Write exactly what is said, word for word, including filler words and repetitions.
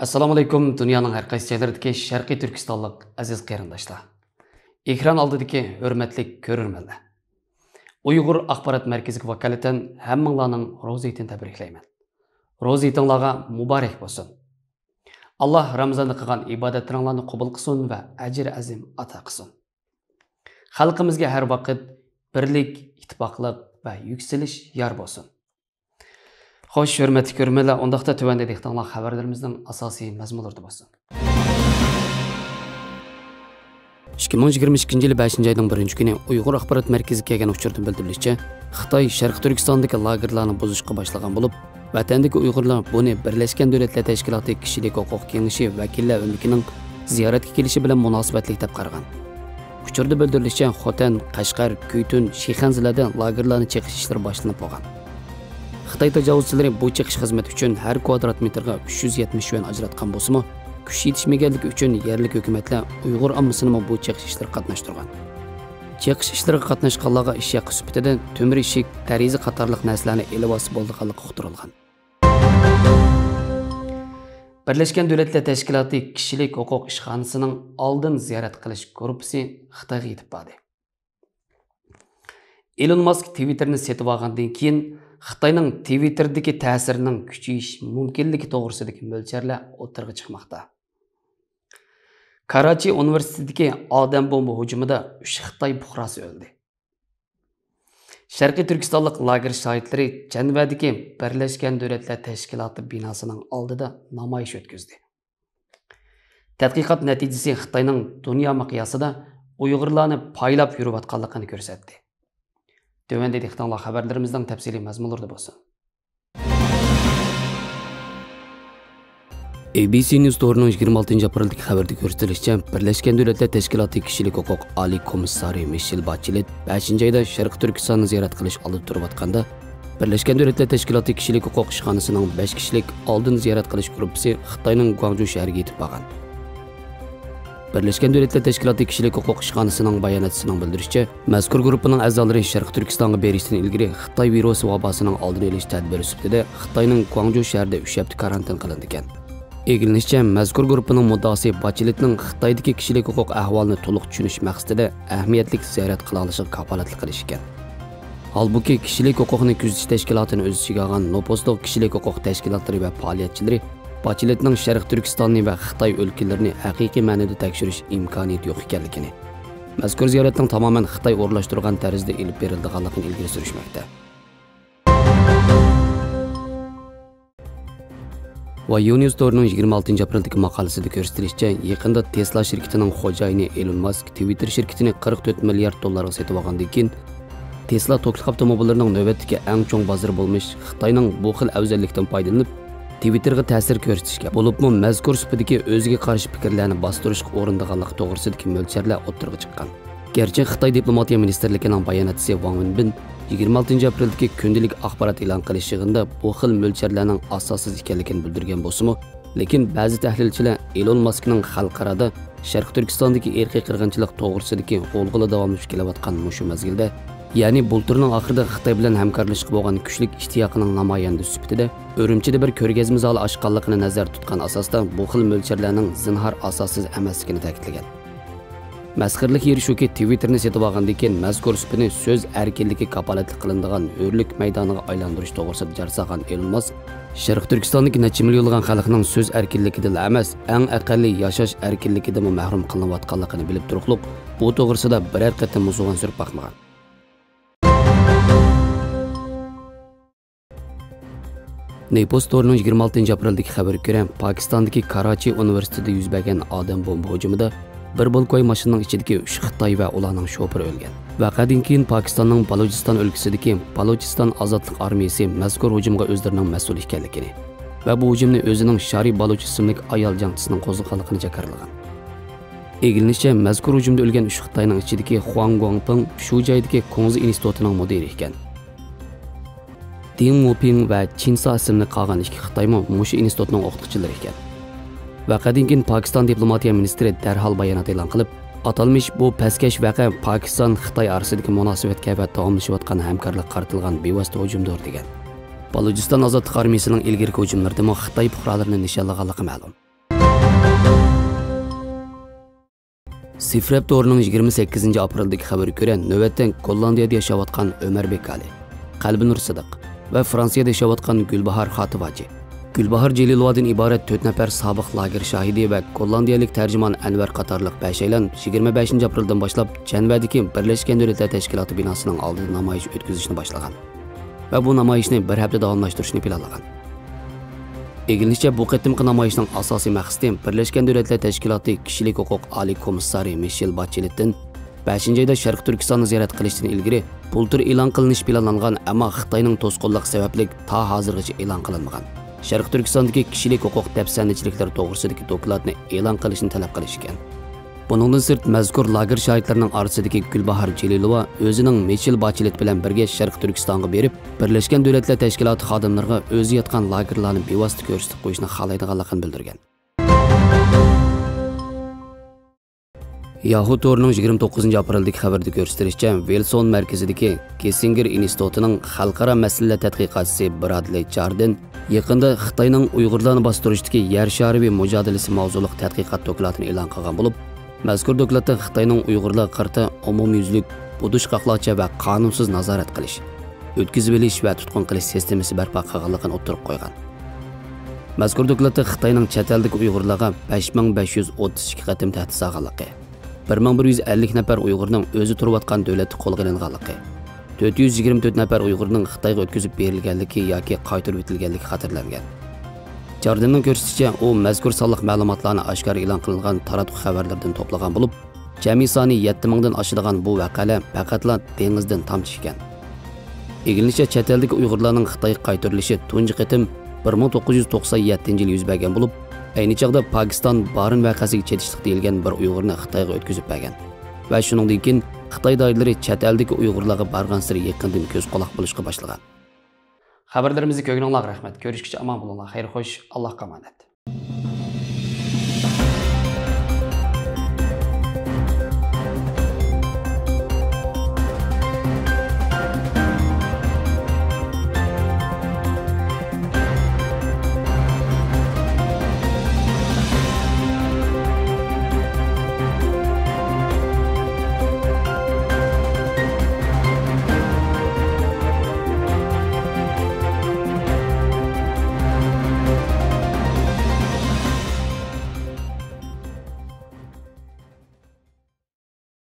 ئەسسالامۇئەلەيكۇم، دۇنيانىڭ ھەر قايسى جايلىرىدىكى شەرقىي تۈركىستانلىق ئەزىز قېرىنداشلار. ئېكران ئالدىدىكى ھۆرمەتلىك كۆرۈرمەنلەر. ئۇيغۇر ئاخبارات مەركىزىگە ۋاكالىتەن ھەممىڭلارنىڭ روزا ھېيتىنى تەبرىكلەيمەن. روزا ھېيتىڭلارغا مۇبارەك بولسۇن. ئاللا رامىزاندا قىلغان ئىبادەتلىرىڭلارنى قوبۇل قىلسۇن ۋە ئەجىر ئەزىم ئاتا قىلسۇن. خەلقىمىزگە ھەر ۋاقىت بىرلىك، ئىتتىپاقلىق ۋە يۈكسىلىش يار بولسۇن. خوش، ھۆرمەتلىك كۆرۈرمەنلەر، ئۇنداقتا تۆۋەندە دىققىتىڭلار خەۋەرلىرىمىزنىڭ ئاساسىي مەزمۇنلىرىدا بولسۇن. ئىككى مىڭ يىگىرمە ئىككىنچى يىلى بەشىنچى ئاينىڭ بىرىنچى كۈنى ئۇيغۇر ئاخبارات مەركىزىگە كەلگەن ئۇچۇردىن بىلدۈرۈلۈشىچە، خىتاي شەرقىي تۈركىستاندىكى لاگېرلارنى بۇزۇشقا باشلىغان بولۇپ، ۋەتەندىكى ئۇيغۇرلار بۇنى بىرلەشكەن دۆلەتلەر تەشكىلاتى كىشىلىك ھوقۇق كېڭىشى ۋەكىللەر ئۆمىكىنىڭ زىيارەتكە كېلىشى بىلەن مۇناسىۋەتلىك دەپ قارىغان. ئۇچۇردا بىلدۈرۈلۈشىچە، خوتەن، قەشقەر، كۈيتۈن، شىخەنزىلەردە لاگېرلارنى چېقىش ئىشلىرى باشلىنىپ بولغان. خىتاي تاجاۋۇزچىلىرى بۇ چېقىش خىزمىتى ئۈچۈن ھەر كۋادرات مېتىرغا ئۈچ يۈز يەتمىش يۈەن ئاجراتقان بولسىمۇ، كۈچ يېتىشمىگەنلىكى ئۈچۈن يەرلىك ھۆكۈمەتلەر ئۇيغۇر ئاممىسىنىمۇ بۇ چېقىش ئىشلىرىغا قاتناشتۇرغان. چېقىش ئىشلىرىغا قاتناشقانلارغا ئىش ھەققى سۈپىتىدە تۆمۈر ئىشىك، دېرىزە قاتارلىق نەرسىلەرنى ئېلىۋالسا بولىدىغانلىقى ئۇقتۇرۇلغان. بىرلەشكەن دۆلەتلەر تەشكىلاتى كىشىلىك ھوقۇق ئىشخانىسىنىڭ ئالدىن زىيارەت قىلىش گۇرۇپپىسى خىتايغا يېتىپ باردى. ئېلون ماسك تىۋىتتېرنى سېتىۋالغاندىن كېيىن، خىتاينىڭ تىۋىتتېردىكى تەسىرىنىڭ كۈچىيىش مۇمكىنلىكى توغرىسىدىكى مۆلچەرلەر ئوتتۇرىغا چىقماقتا. كاراچى ئۇنىۋېرسىتېتىدىكى ئادەم بومبا ھۇجۇمىدا ئۈچ خىتاي پۇقراسى ئۆلدى. شەرقىي تۈركىستانلىق لاگېر شاھىتلىرى جەنۋەدىكى بىرلەشكەن دۆلەتلەر تەشكىلاتى بىناسىنىڭ ئالدىدا نامايىش ئۆتكۈزدى. تەتقىقات نەتىجىسى خىتاينىڭ دۇنيا مىقياسىدا ئۇيغۇرلارنى پايلاپ يۈرۈۋاتقانلىقىنى كۆرسەتتى. تۆۋەندە دىققىتىڭلار خەۋەرلىرىمىزنىڭ تەپسىلىي مەزمۇنلىرىدا بولسۇن. ئەي بى سى نيۇز تورىنىڭ يىگىرمە ئالتىنچى ئاپرېلدىكى خەۋىرىدە كۆرسىتىلىشىچە، بىرلەشكەن دۆلەتلەر تەشكىلاتى كىشىلىك ھوقۇق ئالىي كومىسسارى مىشېل باچېلېت بەشىنچى ئايدا شەرقىي تۈركىستاننى زىيارەت قىلىش ئالدىدا تۇرۇۋاتقاندا، بىرلەشكەن دۆلەتلەر تەشكىلاتى كىشىلىك ھوقۇق ئىشخانىسىنىڭ بەش كىشىلىك ئالدىن زىيارەت قىلىش گۇرۇپپىسى خىتاينىڭ گۇاڭجۇ شەھىرىگە يېتىپ بارغان. بىرلەشكەن دۆلەتلەر تەشكىلاتى كىشىلىك ھوقۇق ئىشخانىسىنىڭ باياناتچىسىنىڭ بىلدۈرۈشىچە، مەزكۇر گۇرۇپپىنىڭ ئەزالىرى شەرقىي تۈركىستانغا بېرىشتىن ئىلگىرى خىتاي ۋىرۇسى ۋاباسىنىڭ ئالدىنى ئېلىش تەدبىرى سۈپىتىدە خىتاينىڭ گۇاڭجۇ شەھىرىدە ئۈچ ھەپتە كارانتىن قىلىنىدىكەن. ئىگىلىنىشىچە، مەزكۇر گۇرۇپپىنىڭ مۇددىئاسى باچېلېتنىڭ خىتايدىكى كىشىلىك ھوقۇق ئەھۋالىنى تولۇق چۈشىنىش مەقسىتىدە ئەھمىيەتلىك زىيارەت قىلالىشىغا كاپالەتلىك قىلىش ئىكەن. ھالبۇكى، كىشىلىك ھوقۇقنى كۆزىتىش تەشكىلاتىنى ئۆز ئىچىگە ئالغان نوپۇزلۇق كىشىلىك ھوقۇق تەشكىلاتلىرى ۋە پائالىيەتچىلىرى باچېلېتنىڭ شەرقىي تۈركىستاننى ۋە خىتاي ئۆلكىلىرىنى ھەقىقىي مەنىدە تەكشۈرۈش ئىمكانىيىتى يوق ئىكەنلىكىنى، مەزكۇر زىيارەتنىڭ تامامەن خىتاي ئورۇنلاشتۇرغان تەرزىدە ئېلىپ بېرىلىدىغانلىقىنى ئىلگىرى سۈرۈشمەكتە. ۋاييۇنيۇز تورىنىڭ يىگىرمە ئالتىنچى ئاپرېلدىكى ماقالىسىدە كۆرسىتىلىشىچە، يېقىندا تېسلا شىركىتىنىڭ خوجايىنى ئېلون ماسك تىۋىتتېر شىركىتىنى قىرىق تۆت مىليارد دوللارغا سېتىۋالغاندىن كېيىن، تېسلا توكلۇق ئاپتوموبىللىرىنىڭ نۆۋەتتىكى ئەڭ چوڭ بازىرى بولمىش خىتاينىڭ بۇ خىل ئەۋزەللىكتىن پايدىلىنىپ، تىۋىتتېرغا تەسىر كۆرسىتىشكە، بولۇپمۇ مەزكۇر سۇپىدىكى ئۆزىگە قارشى پىكىرلەرنى باستۇرۇشقا ئۇرۇنىدىغانلىقى توغرىسىدىكى مۆلچەرلەر ئوتتۇرىغا چىققان. گەرچە خىتاي دىپلوماتىيە مىنىستىرلىكىنىڭ باياناتچىسى ۋاڭ ۋېنبىن يىگىرمە ئالتىنچى ئاپرېلدىكى كۈندىلىك ئاخبارات ئېلان قىلىش يىغىنىدا بۇ خىل مۆلچەرلەرنىڭ ئاساسسىز ئىكەنلىكىنى بىلدۈرگەن بولسىمۇ، لېكىن بەزى تەھلىلچىلەر ئېلون ماسكنىڭ خەلقئارادا شەرقىي تۈركىستاندىكى ئىرقىي قىرغىنچىلىق توغرىسىدىكى غۇلغۇلا داۋاملىشىپ كېلىۋاتقان مۇشۇ مەزگىلدە، يەنى بۇلتۇرنىڭ ئاخىرىدا خىتاي بىلەن ھەمكارلىشىشقا بولغان كۈچلۈك ئىشتىياقىنىڭ نامايەندىسى سۈپىتىدە ئۈرۈمچىدە بىر كۆرگەزمە زالى ئاچقانلىقىنى نەزەردە تۇتقان ئاساستا، بۇ خىل مۆلچەرلەرنىڭ زىنھار ئاساسسىز ئەمەسلىكىنى تەكىتلىگەن. مەسخىرىلىك يېرى شۇكى، تىۋىتتېرنى سېتىۋالغاندىن كېيىن مەزكۇر سۇپىنى سۆز ئەركىنلىكى كاپالەتلىك قىلىنىدىغان ھۆرلۈك مەيدانىغا ئايلاندۇرۇش توغرىسىدا جار سالغان ئېلون ماسك، شەرقىي تۈركىستاندىكى نەچچە مىليونلىغان خەلقنىڭ سۆز ئەركىنلىكىدىلا ئەمەس، ئەڭ ئەقەللىي ياشاش ئەركىنلىكىدىنمۇ مەھرۇم قىلىنىۋاتقانلىقىنى بىلىپ تۇرۇقلۇق، بۇ توغرىسىدا بىرەر قېتىممۇ زۇۋان سۈرۈپ باقمىغان. نېيپوست تورىنىڭ يىگىرمە ئالتىنچى ئاپرېلدىكى خەۋىرىگە كۆرە، پاكىستاندىكى كاراچى ئۇنىۋېرسىتېتىدا يۈز بەرگەن ئادەم بومبا ھۇجۇمىدا بىر بولكاي ماشىنىنىڭ ئىچىدىكى ئۈچ خىتاي ۋە ئۇلارنىڭ شوپۇرى ئۆلگەن. ۋەقەدىن كېيىن پاكىستاننىڭ بالۇچىستان ئۆلكىسىدىكى بالۇچىستان ئازادلىق ئارمىيىسى مەزكۇر ھۇجۇمغا ئۆزلىرىنىڭ مەسئۇل ئىكەنلىكىنى ۋە بۇ ھۇجۇمنى ئۆزىنىڭ شارى بالۇچ ئىسىملىك ئايال جەڭچىسىنىڭ قوزغىغانلىقىنى جاكارلىغان. ئىگىلىنىشىچە، مەزكۇر ھۇجۇمدا ئۆلگەن ئۈچ خىتاينىڭ ئىچىدىكى خۇاڭ گۇاڭپىڭ شۇ جايدىكى كۇڭزى ئىنستىتۇتىنىڭ مۇدىرى ئىكەن. دىڭ مۇپىڭ ۋە چىن سا ئىسىملىك قالغان ئىككى خىتايمۇ مۇشۇ ئىنستىتۇتنىڭ ئوقۇتقۇچىلىرى ئىكەن. ۋەقەدىن كېيىن پاكىستان دىپلوماتىيە مىنىستىرى دەرھال بايانات ئېلان قىلىپ، ئاتالمىش بۇ پەسكەش ۋەقە پاكىستان خىتاي ئارىسىدىكى مۇناسىۋەتكە ۋە داۋاملىشىۋاتقان ھەمكارلىققا قارىتىلغان بىۋاسىتە ھۇجۇمدۇر، دېگەن. بالۇچىستان ئازادلىق ئارمىيىسىنىڭ ئىلگىرىكى ھۇجۇملىرىدىمۇ خىتاي پۇقرالىرىنى نىشانلىغانلىقى مەلۇم. سىفرەپ تورىنىڭ يىگىرمە سەككىزىنچى ئاپرېلدىكى خەۋىرىگە كۆرە، نۆۋەتتە گوللاندىيەدە ياشاۋاتقان ئۆمەربېك ئالى، قەلبىنۇر سىدىق ۋە فرانسىيەدە ياشاۋاتقان گۈلباھار خاتىۋاجى. گۈلباھار جېلىلوۋادىن ئىبارەت تۆت نەپەر سابىق لاگېر شاھىدى ۋە گوللاندىيەلىك تەرجىمان ئەنۋەر قاتارلىق بەشەيلەن يىگىرمە بەشىنچى ئاپرېلدىن باشلاپ جەنۋەدىكى بىرلەشكەن دۆلەتلەر تەشكىلاتى بىناسىنىڭ ئالدىدا نامايىش ئۆتكۈزۈشنى باشلىغان ۋە بۇ نامايىشنى بىر ھەپتە داۋاملاشتۇرۇشنى پىلانلىغان. ئىگىلىنىشىچە، بۇ قېتىمقى نامايىشنىڭ ئاساسىي مەقسىتى بىرلەشكەن دۆلەتلەر تەشكىلاتى كىشىلىك ھوقۇق ئالىي كومىسسارى مىشېل باچېلېتتىن بەشىنچى ئايدا شەرقىي تۈركىستاننى زىيارەت قىلىشتىن ئىلگىرى بۇلتۇر ئېلان قىلىنىشى پىلانلانغان، ئەمما خىتاينىڭ توسقۇنلۇقى سەۋەبلىك تا ھازىرغىچە ئېلان قىلىنمىغان شەرقىي تۈركىستاندىكى كىشىلىك ھوقۇق دەپسەندىچىلىكلىرى توغرىسىدىكى دوكلاتنى ئېلان قىلىشنى تەلەپ قىلىش ئىكەن. بۇنىڭدىن سىرت، مەزكۇر لاگېر شاھىتلىرىنىڭ ئارىسىدىكى گۈلباھار جېلىلوۋا ئۆزىنىڭ مىشېل باچېلېت بىلەن بىرگە شەرقىي تۈركىستانغا بېرىپ، بىرلەشكەن دۆلەتلەر تەشكىلاتى خادىملىرىغا ئۆزى ياتقان لاگېرلارنى بىۋاسىتە كۆرسىتىپ قويۇشنى خالايدىغانلىقىنى بىلدۈرگەن. ياھۇ تورىنىڭ يىگىرمە توققۇزىنچى ئاپرېلدىكى خەۋىرىدە كۆرسىتىلىشىچە، ۋىلسون مەركىزىدىكى كېسسىنگېر ئىنستىتۇتىنىڭ خەلقئارا مەسىلىلەر تەتقىقاتچىسى برادلى جاردېن يېقىندا خىتاينىڭ ئۇيغۇرلارنى باستۇرۇشتىكى يەر شارى مۇجادىلىسى ماۋزۇلۇق تەتقىقات دوكلاتىنى ئېلان قىلغان بولۇپ، مەزكۇر دوكلاتتا خىتاينىڭ ئۇيغۇرلارغا قارىتا ئومۇميۈزلۈك، بۇدۇشقاقلارچە ۋە قانۇنسىز نازارەت قىلىش، ئۆتكۈزۈۋېلىش ۋە تۇتقۇن قىلىش سىستېمىسى بەرپا قىلغانلىقىنى ئوتتۇرىغا قويغان. مەزكۇر دوكلاتتا خىتاينىڭ چەت ئەلدىكى ئۇيغۇرلارغا بەش مىڭ بەش يۈز ئوتتۇز ئىككى قېتىم تەھدىت سالغانلىقى، بىر مىڭ بىر يۈز ئەللىك نەپەر ئۇيغۇرنىڭ ئۆزى تۇرۇۋاتقان دۆلەتتە قولغا ئېلىنغانلىقى، تۆت يۈز يىگىرمە تۆت نەپەر ئۇيغۇرنىڭ خىتايغا ئۆتكۈزۈپ بېرىلگەنلىكى ياكى قايتۇرۇۋېتىلگەنلىكى خاتىرىلەنگەن. جاردېننىڭ كۆرسىتىشىچە، ئۇ مەزكۇر سانلىق مەلۇماتلارنى ئاشكارا ئېلان قىلىنغان تاراتقۇ خەۋەرلىرىدىن توپلىغان بولۇپ، جەمئىي سانى يەتتە مىڭدىن ئاشىدىغان بۇ ۋەقەلەر پەقەتلا دېڭىزدىن تامچە ئىكەن. ئىگىلىنىشىچە، چەت ئەلدىكى ئۇيغۇرلارنىڭ خىتايغا قايتۇرۇلۇشى تۇنجى قېتىم بىر مىڭ توققۇز يۈز توقسان يەتتىنچى يىلى يۈز بەرگەن بولۇپ، ئەينى چاغدا پاكىستان بارىن ۋەقەسىگە چېتىشلىق دېيىلگەن بىر ئۇيغۇرنى خىتايغا ئۆتكۈزۈپ بەرگەن ۋە شۇنىڭدىن كېيىن خىتاي دائىرىلىرى چەت ئەلدىكى ئۇيغۇرلارغا بارغانسېرى يېقىندىن كۆز قۇلاق بولۇشقا باشلىغان. خەۋەرلىرىمىزنى كۆرگىنىڭلارغا رەھمەت. كۆرۈشكىچە ئامان بولۇڭلار. خەير خوش، ئاللاھقا ئامانەت.